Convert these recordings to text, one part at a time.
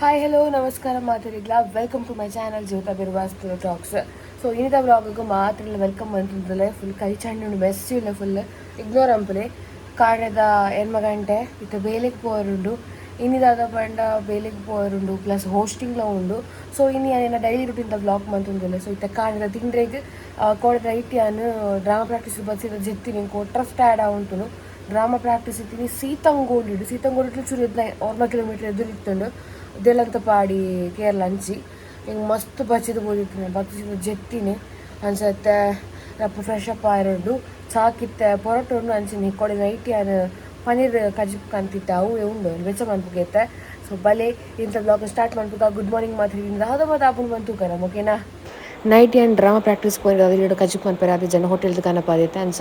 Hi, hello, ನಮಸ್ಕಾರ ಮಾತೆರೆಗ್ಲ. Welcome to my channel Jivitha Birwas talks. So ಇನಿತ ವ್ಲಾಗ್ಗೆ ಮಾತ್ರ welcome ಅಂತಂದ್ರೆ ಫುಲ್ ಕೈ ಚಂಡು ಮೆಸ್ಸಿ ಇಲ್ಲ, ಫುಲ್ ಇಗ್ನೋರ್ ಅಂಪಲೆ. ಕಾಂಡೆದ 8 ಗಂಟೆ ಇತ್ತ ಬೇಲೆಗೆ ಪೋರುಂಡು. ಇನ್ನಿದಾದ ಪಂಡ ಬೇಲೆಗೆ ಪೋರುಂಡು, ಪ್ಲಸ್ ಹೋಸ್ಟಿಂಗ್ಲ ಉಂಡು. ಸೊ ಇನಿ ಯಾನ್ ಡೈಲಿ ರುಟೀನ್ ವ್ಲಾಗ್ ಮಂತೊಂದುಲ್ಲೆ. ಸೊ ಇತ್ತ ಕಾಂಡೆದ ತಿಂಡ್ರೆಗ್ ಕೋಡೆದ ನೈಟ್ ಯಾನ್ ಡ್ರಾಮಾ ಪ್ರಾಕ್ಟೀಸ್ ಬತ್ತಿದ ಜೆತ್ತಿನಿ, ಟ್ರಸ್ಟ್ ಆ್ಯಡ್ ಆವುಂಟುನು. ಡ್ರಾಮಾ ಪ್ರಾಕ್ಟೀಸ್ ಇತ್ತೀನಿ ಸೀತಂಗೋಡಿ. ಸೀತಂಗೋಡಿ ಚೂರು 15 ಕಿಲೋಮೀಟರ್ ಎದುರಿತ್ತುಂಡು ಪಾಡಿ ಕೇರಳ ಅಂಚಿ. ಹಿಂಗೆ ಮಸ್ತ್ ಬಚ್ಚಿದ ಪೋದಿತ್ತಿನಿ, ಬಚ್ಚಿದ ಜೆತ್ತಿನಿ ಅನ್ಸತ್ತೆ. ರಪ್ಪ ಫ್ರೆಶ್ ಅಪ್ ಆಯಿರುಂಡು, ಚಾಕಿತ್ತೆ ಪೊರೋಟ ಉಂಡು. ಅಂಚಿನಿ ಕೊಡೆ ನೈಟ್ ಯಾನ್ ಪನೀರ್ ಕಜಿಪ್ ಕಂತಿತ್ತೆ, ಅವು ಉಂಡು, ಬೆಚ್ಚ ಮನ್ಪುಗೈತೆ. ಸೊ ಬಲೆ ಇಂಥ ವ್ಲಾಗ್ ಸ್ಟಾರ್ಟ್ ಮನ್ಪುಗ. ಗುಡ್ ಮಾರ್ನಿಂಗ್ ಮಾತ್ರ. ದಾದ ಮಾತ ಆಪುಂಡು ಬಂತು ಓಕೆನಾ. ನೈಟ್ ಯಾನ್ ಡ್ರಾಮಾ ಪ್ರಾಕ್ಟೀಸ್ ಪೋಯಿನ ಅದು ಕಜಿಪ್ ಮನ್ಪೆರೆ ಅದು ಜನ ಹೋಟೆಲ್ ಕನಪಾದಿತ್ತೆ. ಅನ್ಸ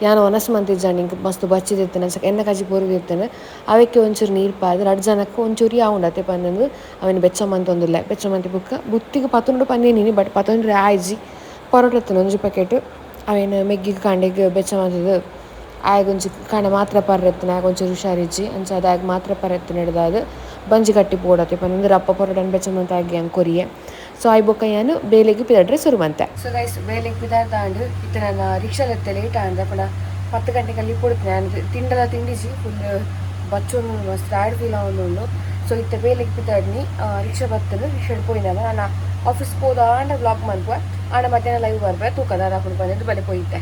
ಯಾನ್ ಒನಸ್ ಮಂತಿಜ್ಜಾಂಡ್, ಇಂಕ್ ಮಸ್ತ್ ಬಚ್ಚಿದಿತ್ತೇನೆ. ಅನ್ಸ ಎನ್ನ ಕಜಿಪ್ ಒರಿದಿತ್ತೇನೆ, ಅವಕ್ಕೆ ಒಂಚೂರು ನೀರು ಪಾದು ರಡ್ಡ್ ಜನಕ್ಕೆ ಒಂಚೂರು ಯಾವುಂಡು ಅತ್ತೆ ಪಂದಂದು ಅವೆನ್ ಬೆಚ್ಚ ಮಂತೊಂದುಲ್ಲೆ. ಬೆಚ್ಚ ಮಂತಿ ಬುಕ್ಕ ಬುತ್ತಿಗೆ ಪತ್ತೊಂಡು ಪಂದೇನಿ, ಬಟ್ ಪತ್ತೊಂಡ್ರೆ ಆಯ್ಜಿ. ಪರೋಟ ಇತ್ತುಂಡು ಒಂಜಿ ಪ್ಯಾಕೆಟ್, ಅವೆನ್ ಮೆಗ್ಗಿಗೆ ಕಾಂಡೆಗ್ ಬೆಚ್ಚ ಮಂತುದು. ಆಯಗ್ ಒಂಜಿ ಕಾಂಡೆ ಮಾತ್ರ ಪರ್ರೆತ್ತನೆ, ಆಯಗ್ ಒಂಚೂರು ಹುಷಾರಿಜ್ಜಿ. ಅಂಚ ಅದು ಆಯಗ್ ಮಾತ್ರ ಪರ್ರೆತ್ತನೆ ಹಿಡ್ದಾದ್ ಬಂಜಿ ಕಟ್ಟಿ ಪೋಡತ್ತೆ ಪಂದ್ ರಪ್ಪ ಪರೋಟನ್ ಬೆಚ್ಚ ಮಂತ್ ಆಗಿ ಹಂಗೆ ಕೊರಿಯೆ. ಸೊ ಆಯ್ ಬೊಕ್ಕ ಯಾನ್ ಬೇಲೆಗ್ ಪಿದಡ್ರೆ ಶುರು ಮಂತೆ. ಸೊ ಗೈಸ್, ಬೇಲೆಗ್ ಪಿದಾಡ್ದಾಂಡ್. ಇತ್ತೆ ನಾನು ರಿಕ್ಷಾಲೆತ್ತೆ, ಲೇಟ್ ಆಂಡ್ ಪಂಡ 10 ಗಂಟೆಗೆ ಅಲ್ಲಿ ಕೊಡ್ತೀನಿ. ನಾನು ತಿಂಡಲ ತಿಂಡಿಜಿ, ಫುಲ್ ಬಚ್ಚೊಂದು ಮಸ್ತ್ ಟಯರ್ಡ್ ಫೀಲ್ ಆವೊಂದುಂಡು. ಸೊ ಇತ್ತೆ ಬೇಲೆಗ್ ಪಿದಾಡ್ನಿ, ರಿಕ್ಷಾ ಬತ್ತಲು, ರಿಕ್ಷಾಡ್ ಪೋಯಿನವ. ನಾನು ಆಫೀಸ್ ಪೋದು ಆಂಡ ವ್ಲಾಗ್ ಮನ್ಪುವೆ, ಆಂಡ ಮಧ್ಯಾಹ್ನ ಲೈವ್ ಬರ್ಪೆ. ತೂಕ ದಾದ ಬಂದಿದ್ದು. ಬಲೆ ಪೋಯಿತ್ತೆ.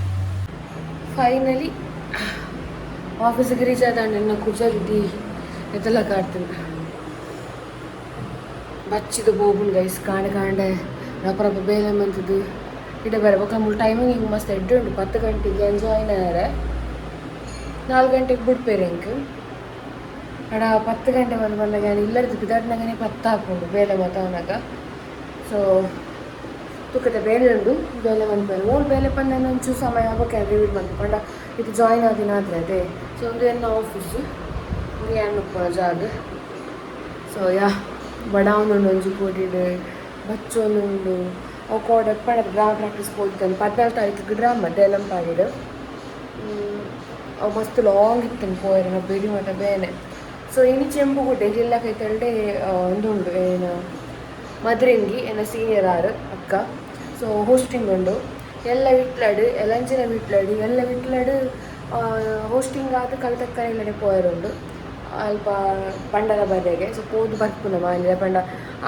ಫೈನಲಿ ಆಫೀಸಿಗೆ ರೀಚ್ ಆದ. ನನ್ನ ಕುಜಲ್ದಿ ಇದೆಲ್ಲ ಕಾಡ್ತೀನಿ, ಬಚ್ಚಿದ ಬೋಗುಂಡು ಗೈಸ್. ಕಾಂಡೆ ಕಾಂಡೆ ರಪ್ಪ ರಪ್ಪ ಬೇಲೆ ಮಂತದ್ದು ಇಡ ಬೇರೆ ಬೊಕ್ಕ. ಮೂಲು ಟೈಮಿಂಗ್ ಹಿಂಗೆ ಮಸ್ತ್ ಎಡ್ಡೆ ಉಂಟು. 10 ಗಂಟೆಗೆ ಜಾಯ್ನ್ ಆದ್ರೆ 4 ಗಂಟೆಗೆ ಬಿಡ್ಪೇರು ಎಂಕ್. ಅಡ 10 ಗಂಟೆ ಬಂದು ಬಂದಾಗ ನಾನು ಇಲ್ಲರ್ದು ಬಿದಾಡ್ನಾಗನೇ 10 ಹಾಕೊಂಡು ಬೇಲೆ ಮಾತಾವನಾಗ. ಸೊ ತುಕ್ಕತೆ ಬೇಲೆ ಉಂಡು, ಬೇಲೆ ಬಂದ್ಮೇಲೆ ಮೂರು ಬೇಲೆ ಪಂಡ ಒಂಚೂರು ಸಮಯ ಆಗೋಕೆ ರಿವೀಲ್ ಬಂತು ಪಂಡ ಇದು ಜಾಯ್ನ್ ಆದಿನ ಆದ್ರೆ ಅದೇ. ಸೊ ಒಂದು ಎನ್ನ ಆಫೀಸು, ಒಂದು ಏನು ಜಾಗ. ಸೊ ಯಾ, ಬಡಾವನುಂಡು, ಒಂಜಿ ಕೋಟಿಡ್ ಬಚ್ಚೊಂದುಂಡು. ಅವು ಕೋಡೆ ಪಡ ಡ್ರಾಮಾ ಪ್ರಾಕ್ಟೀಸ್ ಪೋದಿತ್ತಂದು. 14 ತಾರೀಕಿಗೆ ಡ್ರಾಮಾ ದೇಲಂಪಾಡಿಡ್. ಅವು ಮಸ್ತ್ ಲಾಂಗ್ ಇತ್ತು ಪೋಯರೆ, ಬೆರಿ ಮತ ಬೇನೆ. ಸೊ ಇನಿ ಚೆಂಬುಗುಡ್ಡೆ ಜಿಲ್ಲಾ ಕೈತಲ್ಡೆ ಉಂದುಂಡು ಏನು ಮದ್ರೆಂಗಿ, ಎನ್ನ ಸೀನಿಯರ್ ಆರು ಅಕ್ಕ. ಸೊ ಹೋಸ್ಟಿಂಗ್ ಉಂಡು. ಎಲ್ಲ ವಿಟ್ಲಡು ಎಲಂಚಿನ ವಿಟ್ಲಡು ಎಲ್ಲ ವಿಟ್ಲಡು ಹೋಸ್ಟಿಂಗ್ ಆದ್ ಕಲ್ತಕ್ಕ ಇಲ್ಲಡೆ ಪೋಯರುಂಡು ಅಲ್ಪ ಪಂಡರ ಬರೆಗೆ. ಸೊ ಪೋದು ಬರ್ಪುನ ಮಾನಿದ ಪಂಡ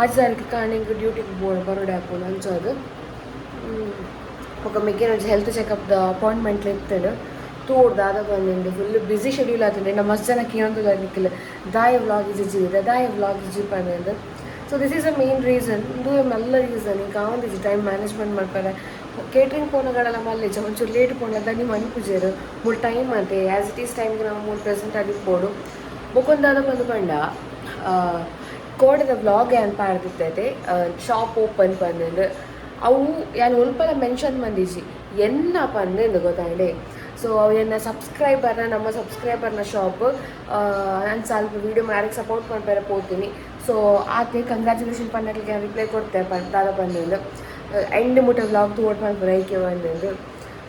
ಆಜ್ ತಾರೀಕು ಕಾಣಿಂಗ್ ಡ್ಯೂಟಿಗೆ ಬೋಡು ಬರೋಡೆ ಹಾಪುಂಡು ಅಂಚಾದ್. ಬೊಕ ಮೆಗ್ಗೆನ ಒಂಜಿ ಹೆಲ್ತ್ ಚೆಕಪ್ದ ಅಪಾಯಿಂಟ್ಮೆಂಟ್ ಇತ್ತುಂಡು, ತೋಡ್ ದಾದ ಬಂದುಂಡು. ಫುಲ್ ಬ್ಯುಸಿ ಶೆಡ್ಯೂಲ್ ಆತುಂಡು. ಇನ್ನ ಮಸ್ತ್ ಜನ ಕೇಳೊಂದುಲ್ಲೆರ್ ನಿಕ್ಲ್, ದಾಯ ವ್ಲಾಗ್ ಇಜ್ಜಿ, ದಾಯ ವ್ಲಾಗ್ ಇಜ್ಜಿ ಪಂದ್. So this is a main reason. ಉಂದು ಮಲ್ಲ ರೀಸನ್. ಈಗ ಆವೊಂದಿಜ್ಜಿ ಟೈಮ್ ಮ್ಯಾನೇಜ್ಮೆಂಟ್ ಮಲ್ಪರೆ. ಕೇಟ್ರಿಂಗ್ ಪೋನಗಳೆಲ್ಲ ಮಲ್ಲೆಜ, ಒಂಚೂರು ಲೇಟ್ ಪೋಂಡ ದನಿ ಮನ್ಪುಜೆರ್. ಮೂಲು ಟೈಮ್ ಅಂತೆ ಆ್ಯಸ್ it is ಟೈಮ್ಗೆ ನಾವು ಮೂಲು ಪ್ರೆಸೆಂಟ್ ಆದಿಪ್ಪೊಡು. ಬೊಕೊಂದಾದ ಬಂದು ಪಂಡ ಕೋಡೆದ ವ್ಲಾಗ್ ಯಾನ್ ಪಾಡ್ದಿತ್ತೈತೆ ಶಾಪ್ ಓಪನ್ ಪಂದ್. ಅವು ಯಾನ್ ಒಲ್ಪಲ ಮೆನ್ಷನ್ ಮಂದಿಜಿ, ಎನ್ನ ಪಂದ್ ಗೊತ್ತಾಂಡೆ. ಸೊ ಅವು ಎನ್ನ ಸಬ್ಸ್ಕ್ರೈಬರ್ನ, ನಮ್ಮ ಸಬ್ಸ್ಕ್ರೈಬರ್ನ ಶಾಪ್. ನಾನು ಸ್ವಲ್ಪ ವೀಡಿಯೋ ಯಾರಿಗೆ ಸಪೋರ್ಟ್ ಮಾಡ್ಬೇರೆ ಪೋತೀನಿ. ಸೊ ಆತೆ ಕಂಗ್ರ್ಯಾಚುಲೇಷನ್ ಪನ್ನಟ್ಲಿಗೆ ರಿಪ್ಲೈ ಕೊಡ್ತೆ ದಾದ ಬಂದು ಎಂಡ್ ಮುಟ್ಟ ವ್ಲಾಗ್ ತೋಡ್ ಪನ್ಪುನ ಐಕೆ ಬಂದು.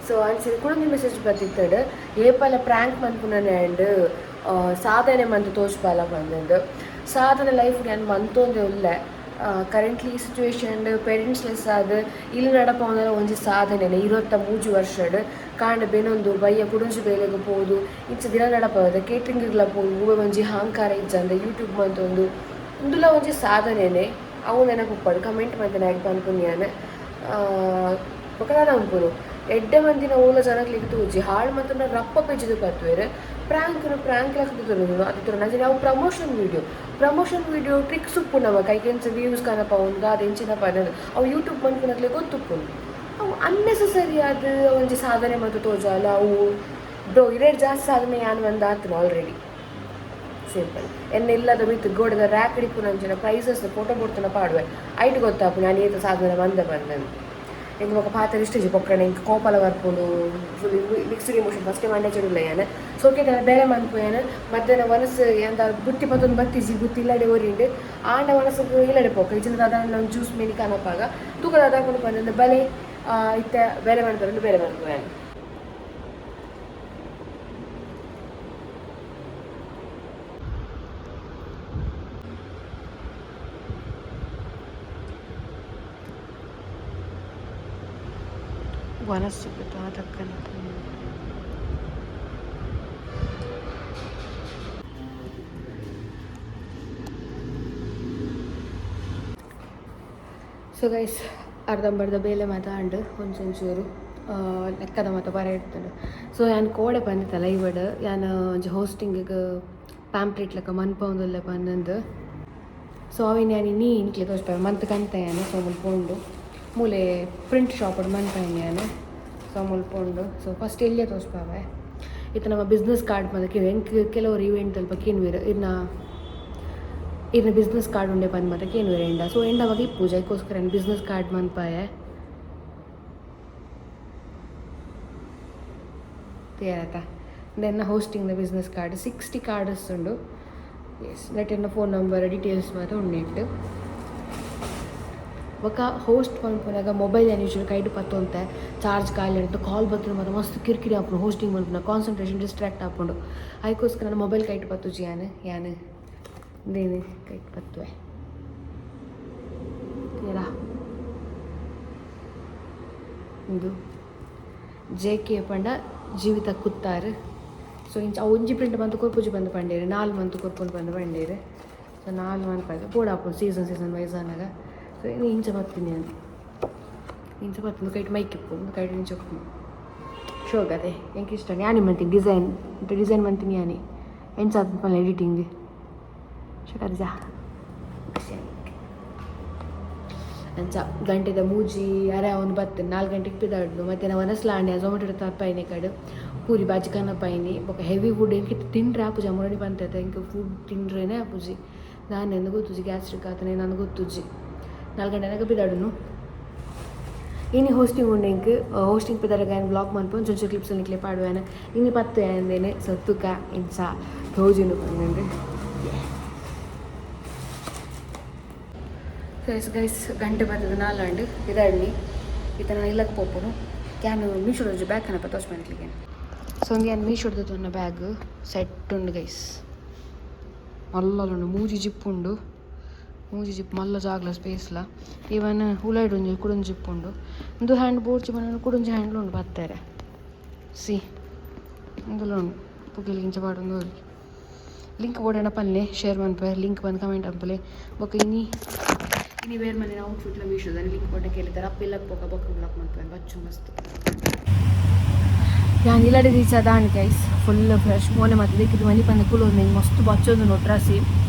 ಸೊ ಅಂಚನೆ ಕೂಡ ಮೆಸೇಜ್ ಬತ್ತಿತ್ತಡು, ಏಪಲ ಪ್ರ್ಯಾಂಕ್ ಮನ್ಪುನನೆ ಆ್ಯಂಡ್ ಸಾಧನೆ ಮಂತ್ ತೋಜ್ಪಾಲ ಬಂದಂದು. ಸಾಧನೆ ಲೈಫ್ ನಾನು ಮಂತೊಂದೇ ಉಲ್ಲೆ. ಕರೆಂಟ್ಲಿ ಸಿಚುವೇಶನ್ ಪೇರೆಂಟ್ಸ್ ಲೆಸ್ ಆದ್ ಇಲ್ಲಿ ನಡಪವನಲ ಒಂಜಿ ಸಾಧನೆ. 23 ವರ್ಷಡ್ ಕಾಂಡೆ ಬೆನೊಂದು ಬಯ್ಯ ಕುಡೊಂಜಿ ಬೇಲೆಗ್ ಪೋದು ಇಂಚ ದಿನ ನಡಪದ ಕೇಟ್ರಿಂಗ್ಲ ಪೋದು, ಒಂಜಿ ಅಹಂಕಾರ ಇಜ್ಜಂದೆ ಯೂಟ್ಯೂಬ್ ಮಂತೊಂದು ಉಂದುಲ ಒಂಜಿ ಸಾಧನೆನೆ. ಅವು ನೆನಪುಪ್ಪಡು ಕಮೆಂಟ್ ಮಂತಿನ ಪನ್ಪುನಿ ಯಾನ್. ಬೊಕ ದಾದ ಉಂಪುನು, ಎಡ್ಡೆ ಮಂದಿನ ಓಲ ಜನಕ್ಲೆಗ್ ತೋಜಿ, ಹಾಳು ಮಂತುಂಡ ರಪ್ಪ ಪೆಜ್ಜಿದ್ ಪತ್ತುವೆರ್. ಪ್ರಾಂಕ್ನು ಪ್ರಾಂಕ್ ಲೆಕ್ಕ ತೋಜುಂಡು ಅದು ಅಂಚನೆ ಅವು promotion video, promotion video tricks ಉಪ್ಪು ನಮಕ್. ಐಕ್ ಎಂಚ ವ್ಯೂಸ್ ಕನಪವುಂಡು, ದಾದ ಎಂಚಿನ ಪನದು ಅವು ಯೂಟ್ಯೂಬ್ ಮನ್ಪುನಕ್ಲೆಗ್ ಗೊತ್ತುಪ್ಪುಂಡು. ಅವು ಅನ್ನೆಸೆಸರಿ ಆದ್ ಒಂಜಿ ಸಾಧನೆ ಮಂತ್ ತೋಜಾಲ ಅವು. ಬ್ರೋ, ಇರೇಟ್ ಜಾಸ್ತಿ ಸಾಧನೆ ಯಾನ್ ಒಂದ್ ಆತುಂಡು ಆಲ್ರೆಡಿ, ಸಿಂಪಲ್. ಎನ್ನ ಇಲ್ಲದ ಮಿತ್ತ್ ಗೋಡೆದ ರ್ಯಾಕ್ ಇಪ್ಪುನಂಚಿನ ಪ್ರೈಸಸ್ ಫೋಟೋ ಬೊಡ್ತುನ ಪಾಡುವೆ. ಐಟ್ ಗೊತ್ತಾಪುಂಡು ಯಾನ್ ಏತ್ ಸಾಧನೆ ಮಂದೆ ಪಂದ್. ಎಂಕ್ ಬೊಕ ಪಾತೆರ ಇಷ್ಟ ಇಜ್ಜಿ ಪೊಕ್ಕಡೆ, ಎಂಕ್ ಕೋಪಲ ಬರ್ಪುಂಡು, ಫುಲ್ ಮಿಕ್ಸ್ಡ್ ಇಮೋಷನ್. ಫಸ್ಟೇ ಮಂಡೆ ಚೆಡುಲ್ಲ ಯಾನ್. ಸೊ ಓಕೆ, ಬೇಲೆ ಮನ್ಪುವೆನ್. ಮಧ್ಯಾಹ್ನ ವನಸ್ ಎಂತ ಬುತ್ತಿ ಪತ್ತೊಂದು ಬತ್ತಿಜಿ, ಬುತ್ತಿ ಇಲ್ಲಡೆ ಒರಿಂಡು. ಆಂಡ ವನಸ್ಗ್ ಇಲ್ಲಡೆ ಪೋಕ ಇಜ್ಜಿಂಡ ದಾದ ಒಂಜಿ ಜ್ಯೂಸ್ ಮಿನಿ ಕನಪಾಗ ತೂಕ ದಾದ ಆಪುಂಡು ಪಂದ್. ಬಲೆ, ಇತ್ತೆ ಬೇಲೆ ಮನ್ಪುಂಡು, ಬೇಲೆ ಮನ್ಪುವೆನ್. ವನಸ್ಸು ತಕ್ಕನ. ಸೊ ಗೈಸ್, ಅರ್ಧಂಬರ್ಧ ಬೇಲೆ ಮಾತಾಂಡು ಒಂಚೊಂಚೂರು ಲೆಕ್ಕದ ಮಾತ ಬರ ಇರ್ತದೆ. ಸೊ ಯಾನ್ ಕೋಡೆ ಬಂದಿತ್ತಲ್ಲ ಇವಡ್ ಯಾನ್ ಒಂಜಿ ಹೋಸ್ಟಿಂಗಿಗೆ ಪ್ಯಾಂಪ್ಲೆಟ್ ಲೆಕ್ಕ ಮನ್ಪೊಂದುಲ್ಲೆ ಬಂದಂದು. ಸೊ ಅವಿನ ಯಾನ್ ಇನ್ನೀ ಇಂಕ್ಲೆ ತೋಜ್ಪಾವೆ ಮಂತ್ ಕಂತ ಯಾನ್. ಸೊ ಮುಲ್ಪ ಉಂಡು, ಮೂಲೆ ಪ್ರಿಂಟ್ ಶಾಪ್ ಮನ್ಪಾಯಿನಿ ಯಾನ್. ಸೊ ಮುಲ್ಪ ಉಂಡು. ಸೊ ಫಸ್ಟ್ ಎಲ್ಲಿಯ ತೋಜ್ಪಾವೆ. ಇತ್ತ ನಮ್ಮ ಬಿಸ್ನೆಸ್ ಕಾರ್ಡ್ ಬಂದಕ್ಕೆ ಎಂಕ್ ಕೆಲವರು ಇವೆಂಟ್ ಅಲ್ಪ ಕೇನ್ವೇರು, ಇರ್ನ ಇರ್ನ ಬಿಸ್ನೆಸ್ ಕಾರ್ಡ್ ಉಂಡೆ ಬಂದು ಮತ್ತೆ ಕೇನ್ವೇರು ಎಂಡ. ಸೊ ಎಂಡ ಅವಾಗ ಪೂಜೆ ಅದಕ್ಕೋಸ್ಕರ ಬಿಸ್ನೆಸ್ ಕಾರ್ಡ್ ಮನ್ಪಾಯೆ ತಯಾರಾತ. Then hosting the business card 60 cards ಉಂಡು. ಎಸ್, ನೆಟ್ ಎನ್ನ phone number details ಮಾತ ಉಂಡಿಟ್ಟು. ಬೊಕ ಹೋಸ್ಟ್ ಮನ್ಪುನಗ ಮೊಬೈಲ್ ಏನು ಯೂಶುವಲ್ ಕೈಟ್ ಪತ್ತೊಂತೆ, ಚಾರ್ಜ್ ಖಾಲಿ ಅಂತ ಕಾಲ್ ಬತ್ತುಂಡು ಮಾತ ಮಸ್ತ್ ಕಿರಿಕಿರಿ ಆಪುಂಡು. ಹೋಸ್ಟಿಂಗ್ ಮನ್ಪುನ ಕಾನ್ಸಂಟ್ರೇಷನ್ ಡಿಸ್ಟ್ರಾಕ್ಟ್ ಆಪುಂಡು. ಅದಕ್ಕೋಸ್ಕರ ನಾನು ಮೊಬೈಲ್ ಕೈಟ್ ಪತ್ತುಜಿ. ಯಾನ್ ಯಾನ್ ದೇನು ಕೈಟ್ ಪತ್ತುವೆ ತೀರಾ. ಇಂದು ಜೆ ಕೆ ಪಂಡ ಜೀವಿತ ಕುತ್ತಾರು. ಸೊ ಇಂಚ ಅವು ಒಂಜಿ ಪ್ರಿಂಟ್ ಬಂದು ಕೊರ್ಪುಜಿ ಬಂದು ಪಂಡೇರು, ನಾಲ್ ಮಂತ್ ಕೊರ್ಪುಂಡು ಬಂದು ಪಂಡೇರು. ಸೊ ನಾಲ್ ಮಂತ್ ಪಂಡ ಬೋಡಾಪುಂಡು season season wise ಆನಗ. ಸೊ ಇನ್ನು ಇಂಚ ಬರ್ತೀನಿ ನಾನು, ಇಂಚ ಬರ್ತೀನಿ. ಕೈಟ್ ಮೈಕ್ ಇಪ್ಪು, ಒಂದು ಕೈಟ್ ಇಂಚ ಉಪ್ಪು. ಶೋಗದೆ ಎಂಕ್ ಇಷ್ಟ. ಯಾನಿ ಮಂತೀನಿ ಡಿಸೈನ್ ಡಿಸೈನ್ ಮಂತೀನಿ ಯಾನಿ ಎಂಚ ಆತಂತ ಎಡಿಟಿಂಗ್ ಶೋಕರ್ಜಾ. ಅಂಚ ಗಂಟೆದ ಮೂಜಿ ಅರೆ ಅವನು ಬತ್ತು 4 ಗಂಟೆಗೆ ಪಿದಾಡ್ನು. ಮತ್ತು ನಾವು ಅನಸ್ಲಾಂಡೆ ಝೊಮ್ಯಾಟೊ ತಪ್ಪಾಯಿನಿ ಕಡೆ ಪೂರಿ ಬಾಜಿ ಕನಪಾಯಿನಿ. ಬೊಕ ಹೆವಿ ಫುಡ್ ಎಂಕ್ ತಿಂಡ್ರೆ ಆಪುಜಿ. ಅಮುರಣಿ ಬಂತೈತೆ, ಎಂಕ್ ಫುಡ್ ತಿಂಡ್ರೇನೆ ಆಪುಜಿ. ನಾನು ಎಂದು ಗೊತ್ತುಜಿ, ಗ್ಯಾಸ್ಟ್ರಿಕ್ ಆತನೆ ನಾನು ಗೊತ್ತುಜಿ. 4 ಗಂಟೆನಾಗ ಪಿದಾಡುನು. ಇನಿ ಹೋಸ್ಟಿಂಗ್ ಉಂಡು ಎಂಕ್. ಹೋಸ್ಟಿಂಗ್ ಪಿದಾಡಗ ಯಾನ್ ಬ್ಲಾಗ್ ಮನ್ಪು ಒಂಚೂರು ಕ್ಲಿಪ್ಸ್ ನಿಕ್ಲೆ ಪಾಡುವೆನ. ಇನಿ ಪತ್ತು ಅಂದೇನೆ. ಸೊ ತುಕ ಇಂಚ ತೋಜುಂಡು ಪಂದಂದು. So yes guys, ಗಂಟೆ ಬರ್ತದೆ ನಾಲ್ಂಡು ಇದಾಡ್ನಿ. ಈತನ ಇಲ್ಲಕ್ಕೆ ಪೋಪುನು. ಯಾನ್ ಮೀಶೋದ ಒಂಜಿ ಬ್ಯಾಗ್ ಕನಪ ತೋಚ್ ಬಂದ್ಲಿಗೆ. ಸೊ ಒಂದು ಯಾನ್ ಮೀಶೋದ ತನ್ನ ಬ್ಯಾಗ್ ಸೆಟ್ ಉಂಡು ಗೈಸ್. ಮಲ್ಲುಂಡು, ಮೂಜಿ ಜಿಪ್ ಉಂಡು, ಮೂಜಿ ಜಿಪ್, ಮಲ್ಲ ಜಾಗ್ಲ ಸ್ಪೇಸ್ಲ. ಈವನ್ ಉಲೈಡ್ ಒಂಜಿ ಕುಡೊಂಜಿ ಜಿಪ್ ಉಂಡು. ಒಂದು ಹ್ಯಾಂಡ್ ಬೋರ್ಚಿ ಬಂದು ಕುಡೊಂಜಿ ಹ್ಯಾಂಡ್ಲ್ ಉಂಡು ಪತ್ತೆರೆ. ಸಿ, ಇಂದುಲ ಉಂಡು ಪುಗೆಲ್ ಇಂಚ ಪಾಡೊಂದು. ಲಿಂಕ್ ಬೋಡಣ ಪನ್ಲೆ, ಶೇರ್ ಮನ್ಪೆ, ಲಿಂಕ್ ಬಂದು ಕಮೆಂಟ್ ಅನ್ಪಲೆ. ಬೊಕ ಇನಿ ಇನಿ ವೇರ್ ಮನೆ ಔಟ್ಫಿಟ್ಲ ಮೀಶೋದ ಲಿಂಕ್ ಕೊಟ್ಟೆ ಕೇಳಿದ್ದಾರೆ. ಅಪ್ಪ ಇಲ್ಲಕ್ಕೆ ಪೋಕ ಬೊಕ್ಕ ಬ್ಲಾಕ್ ಮನ್ಪೆ ಬಚ್ಚು ಮಸ್ತ್. ಯಾನ್ ಇಲ್ಲಡೆ ರೀಚ್ ದಾಂಡ್ guys, full fresh ಮೋನೆ ಮತ್ತೆ ದಿಕ್ಕಿದ್ದು ಮನಿ ಪಂದ ಕುಲೊಂದು ಹಿಂಗೆ ಮಸ್ತ್ ಬಚ್ಚೊಂದು ನೋಟ್ರಾಸಿ.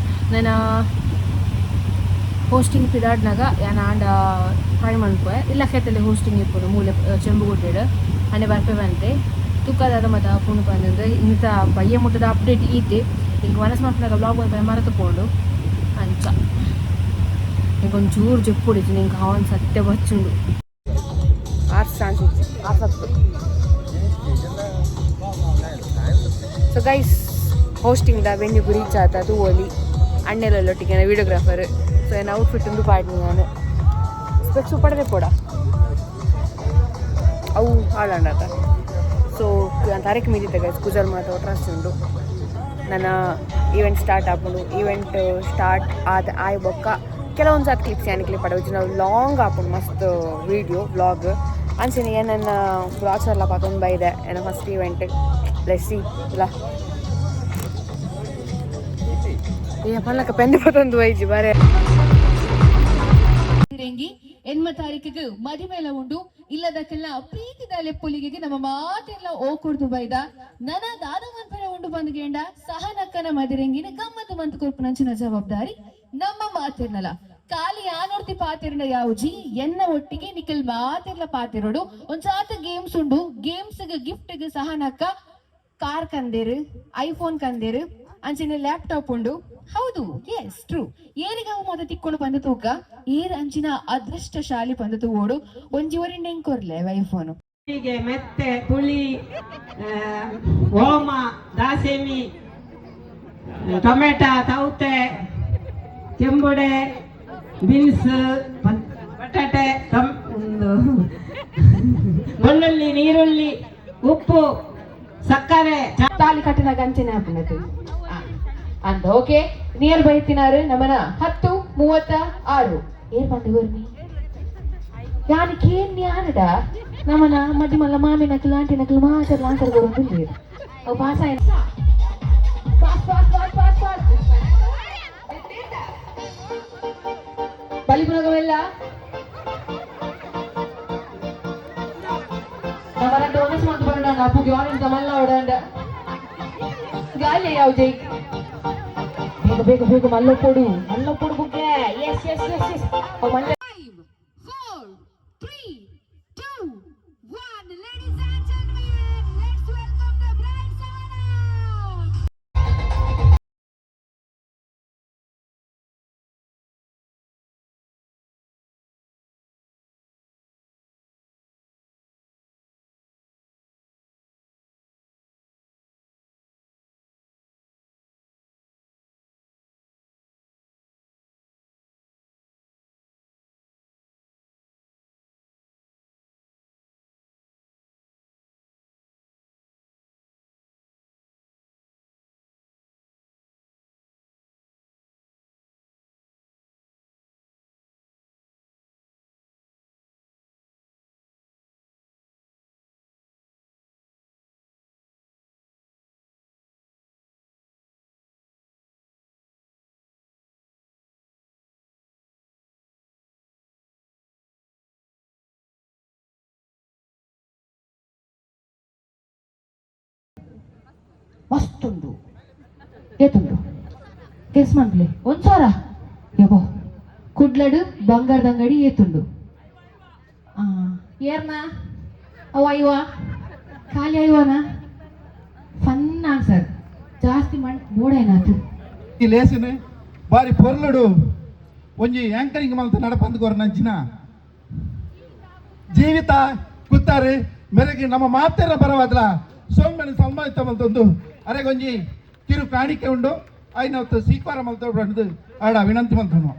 ನನ್ನ ಹೋಸ್ಟಿಂಗ್ ಪಿದಾಡ್ನಾಗ ಯಾನ್ ಆಂಡ ಟ್ರೈ ಮನ್ಪುವೆ. ಇಲ್ಲ ಖೇತಲ್ಲಿ ಹೋಸ್ಟಿಂಗ್ ಇಪ್ಪುನು ಮೂಲೆ ಚೆಂಬುಗುಡ್ಡೆಡ್ ಅಂಡೆ ಬರ್ಪೆ ಬಂತೆ. ತುಕ್ಕದಾದ ಮತ್ತು ಪುಣು ಬಂದಂದು ಇಂಥ ಬಯ್ಯ ಮುಟ್ಟದ ಅಪ್ಡೇಟ್ ಈತೆ. ಈಗ ಮನಸ್ಸು ಮನ್ಪುನಾಗ ಬ್ಲಾಗ್ ಬಂದ ಮರೆತುಕೊಂಡು ಅಂಚ. ಇಂಕೊಂಚೂರು ಜಪ್ಪುಡಿತು ನಿಂಗೆ ಅವನ್ ಸತ್ಯ ಬಚ್ಚುಂಡು. ಆರ್ಸ್ ಚಾನ್ಸ್ ಆಸಕ್ತು. So guys, hosting the venue reach ಆತ ತೂವೊಲಿ. ಅಣ್ಣೆಲೊಟ್ಟಿಗೆ ವಿಡಿಯೋಗ್ರಾಫರ್. ಸೊ ಏನು ಔಟ್ಫಿಟ್ ಉಂದು ಪಾಡ್ನಿ ನಾನು. ಸ್ಪೆಕ್ಸ್ ಪಡೆದೆ ಪೋಡ ಅವು ಹಾಳಾಂಡಾತ. ಸೊ ತಾರೀಕು ಮೀದಿತ್ತೆ ಗೈಸ್. ಕುಜಲ್ ಮಾತ ಟ್ರಸ್ಟ್ ಉಂಡು. ನನ್ನ ಈವೆಂಟ್ ಸ್ಟಾರ್ಟ್ ಆಪುಂಡು. ಈವೆಂಟ್ ಸ್ಟಾರ್ಟ್ ಆದ ಆಯ್ ಬೊಕ್ಕ ಕೆಲವೊಂದು ಸಾತ್ ಕ್ಲಿಪ್ಸ್ ಯಾನ್ ಕ್ಲಿಪ್ ಪಡవచ్చు. ನಾವು ಲಾಂಗ್ ಆಪುಂಡು ಮಸ್ತ್ ವೀಡಿಯೋ ವ್ಲಾಗ್ ಅಂಚನೆ. ಏನನ್ನ ಬ್ಲಾಗ್ಸ್ ಎಲ್ಲ ಪಾತೊಂದು ಬೈದೆ ಏನ first event ಲೆಸ್ಸಿ ಇಲ್ಲ. ಏ ಪಲ್ಲಕ್ಕ ಪೆಂದಿ ಪತ್ತೊಂದು ವೈಜಿ ಬಾರೆ. ರೆಂಗಿ ಎನ್ಮ ತಾರೀಕಿಗೆ ಮದಿಮೇಲ ಉಂಡು. ಇಲ್ಲದಕ್ಕೆಲ್ಲ ಪ್ರೀತಿದ ಲೆಪ್ಪುಲಿಗೆಗೆ ನಮ್ಮ ಮಾತೆಲ್ಲ ಓ ಕೊಡ್ದು ಬೈದ. ನನ ದಾದ ಮನ್ಪರೆ ಉಂಡು ಬಂದ್ಗೇಂಡ, ಸಹನಕ್ಕನ ಮದಿರೆಂಗಿನ ಗಮ್ಮತ್ತು ಮಂತು ಕೊರ್ಪುನಂಚಿನ ಜವಾಬ್ದಾರಿ ನಮ್ಮ ಮಾತಿರ್ನಲ. ಖಾಲಿ ಆನೋರ್ತಿ ಪಾತಿರ್ನ ಯಾವುಜಿ, ಎನ್ನ ಒಟ್ಟಿಗೆ ನಿಖಲ್ ಮಾತಿರ್ಲ ಪಾತಿರೋಡು. ಒಂದ್ಸಾತ ಗೇಮ್ಸ್ ಉಂಡು. ಗೇಮ್ಸ್ ಗಿಫ್ಟ್ ಸಹನಕ್ಕ ಕಾರ್ ಕಂದೇರು, ಐಫೋನ್ ಕಂದೇರು, ಅಂಚಿನ ಲ್ಯಾಪ್ಟಾಪ್ ಉಂಡು. ಹೌದು, ಎಸ್ ಟ್ರೂ. ಏರಿಗಾವು ಮೊದ ತಿಕ್ಕೊಂಡು ಬಂದ ತೂಕ ಏರ್ ಅಂಚಿನ ಅದೃಷ್ಟಶಾಲಿ ಬಂದ ತೂವೋಡು. ಒಂಜಿ ಒರಿಂಡೆ ಕೊರ್ಲೆ ಐಫೋನ್. ಹೀಗೆ ಮೆತ್ತೆ, ಪುಳಿ, ಓಮ, ದಾಸೆಮಿ, ಟೊಮೆಟೊ, ತೌತೆ, ಕೆಂಬುಡೆ, ಬೀನ್ಸ್, ಬಟಾಟೆ, ಒಂದು ಬೆಳ್ಳುಳ್ಳಿ, ನೀರುಳ್ಳಿ, ಉಪ್ಪು, ಸಕ್ಕರೆ. ತಾಲಿ ಕಟ್ಟಿನ ಗಂಚಿನ ಹಾಪುನದು ಅಂದ. ಓಕೆ, ನಿಯರ್ ಬೈತಿನಾರು ನಮನ 10:36. ಏರ್ ಬಂದು ಗುರ್ನಿ ಯಾನಿಕೇನ್ ಯಾನಡ. ನಮ್ಮನ ಮದ್ದಿ ಮಲ್ಲ ಮಾಮಿನಕ್ಲು ಆಂಟಿನಕ್ಲು ಮಾತ್ರ ಆನ್ಸರ್ ಕೊಡೋದು ಅವು ಪಾಸ್ ಆಯ್ತು. Fast, fast, fast, fast, fast. ಬಲಿಪುನಗವೆಲ್ಲ ನಮ್ಮ ಡೋನಸ್ ಮಂತ್ ಬರೋಣ. ಅಪ್ಪುಗೆ ಆನ್ ಮಲ್ಲ ಓಡಂಡ ಗಾಲಿ ಯಾವ ಜೈ. ಬೇಗ ಬೇಗ ಬೇಗ, ಮಲ್ಲ ಕೊಡು, ಮಲ್ಲ ಕೊಡು ಬುಗ್ಗೆ. S S S S, ಮಲ್ಲ. 5, 4, 3, 2, 1. Ladies and gentlemen, let's welcome the bride Sahana. ಮಸ್ತುಂಡು. ಏತುಂಡು ಗೆಸ್ ಮಾಡ್ಲಿ. 1000 ಯಬೋ. ಕುಡ್ಲಡು ಬಂಗಾರದ ಅಂಗಡಿ ಏತುಂಡು? ಏರ್ನ ಅವ ಐವ ಖಾಲಿ ಐವನ? ಫನ್ ಆನ್ಸರ್ ಜಾಸ್ತಿ ಮಣ್ ಬೋಡೇನಾತು. ಈ ಲೇಸನೆ ಬಾರಿ ಪೊರ್ಲುಡು ಒಂಜಿ ಆಂಕರಿಂಗ್ ಮಲ್ತ ನಡಪಂದು ಕೊರ ನಂಚಿನ ಜೀವಿತ ಕುತ್ತಾರೆ ಮೆರಗಿ ನಮ್ಮ ಮಾತೆರ ಬರವಾದ್ಲ ಸೋಮನ ಸನ್ಮಾನಿತ ಮಲ್ತೊಂದು ಅರೆಗೊಂಜಿ ಕಿರು ಕಾಣಿಕೆ ಉಂಡು. ಐನವತ್ತು ಸ್ವೀಕಾರ ಮಲ್ತ ಆಡ ವಿನಂತಿ ಮಲ್ತನು.